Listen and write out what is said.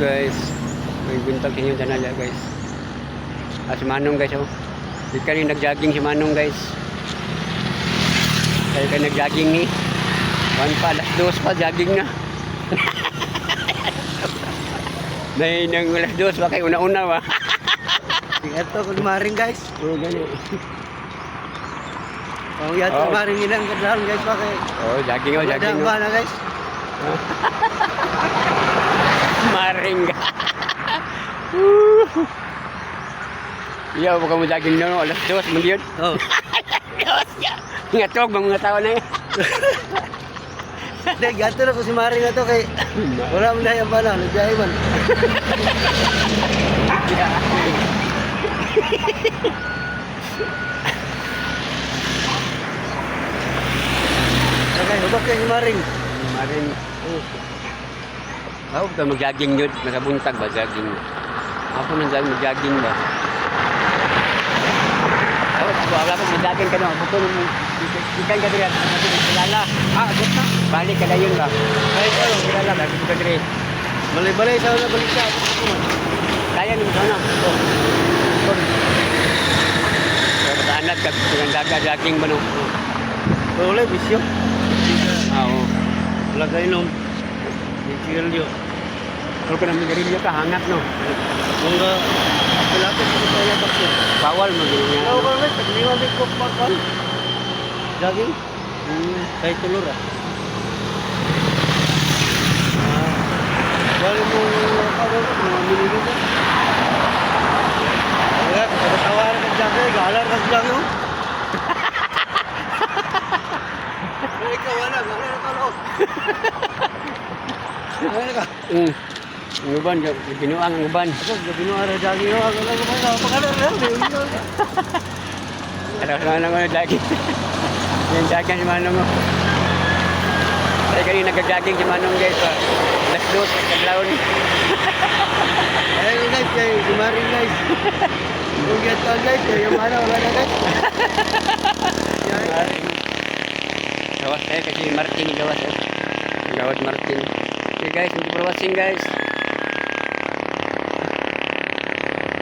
Guys. May buntag sa inyo tanan guys. Ah, si Manong, guys, oh. Di kayo nag-jogging si Manong, guys. Kayo kayo nag-jogging ni. 1 pa, 2:00 pa, jogging na. May nang 2:00 pa kay una-una ba? Ito kung maring, guys. Oo, gani. Oh, yato Oh. maring ilang kadlan, guys, pa kay. Oh, jogging oh, jogging. Wala Oh. ba na, guys? Maring. Iya, bukan mo jogging na, no? 2:00, man yun. Oh. 2:00 ya. Ngatog, mga tao na yun. Dek, gato na ko si maring ato kay wala man dahil bana, nagbiyahe man. Okay, hubak kay si maring. Maring. Oh. Ako ka mag-jogging yun. Nakabuntag ba, jogging? Ako nang jogging, mag-jogging ba? Ako, wala ko mag-jogging ka no. Buto mo. Ikan ka diri. Kilala. Ah, abot na. Balik ka na yun ba? Ay, Oh, kilala ba? Buto ka diri. Balay-balay sa una balik sa abot ko man. Kaya nimo sana. Oh. Pero anak ka daga jogging ba no? Wala bisyo. Ah, oo. Wala kayo inom. Di sigarilyo. Pero kung namigarilyo ka, hangat no. Mga apilapit ko tayo bakit. Bawal mo ganyan. Ako ba may taglima may ko pa kon. Jogging kay tulor ah. Ah. Wala mo ako mga minilo. Wala ka tawar ka jogging, galar ka jogging. Oh. Ikaw wala, galar ka lo. Wala ka. Ang uban, binuang ang uban. Ako gabi no ara jogging oh, ako lang ko pa na. Alam sa manong ano, jogging. Yung jogging si Manong. Oh. Kaya kanina nag-jogging si Manong, guys. Ah. 2:00, kadlawon. Ayun guys, kay si Maring, guys. Kung gato guys, kay yung ano, wala na, guys. Gawas tayo kasi Martin gawas. Eh. Gawad Martin. Okay guys, thank you for watching, guys.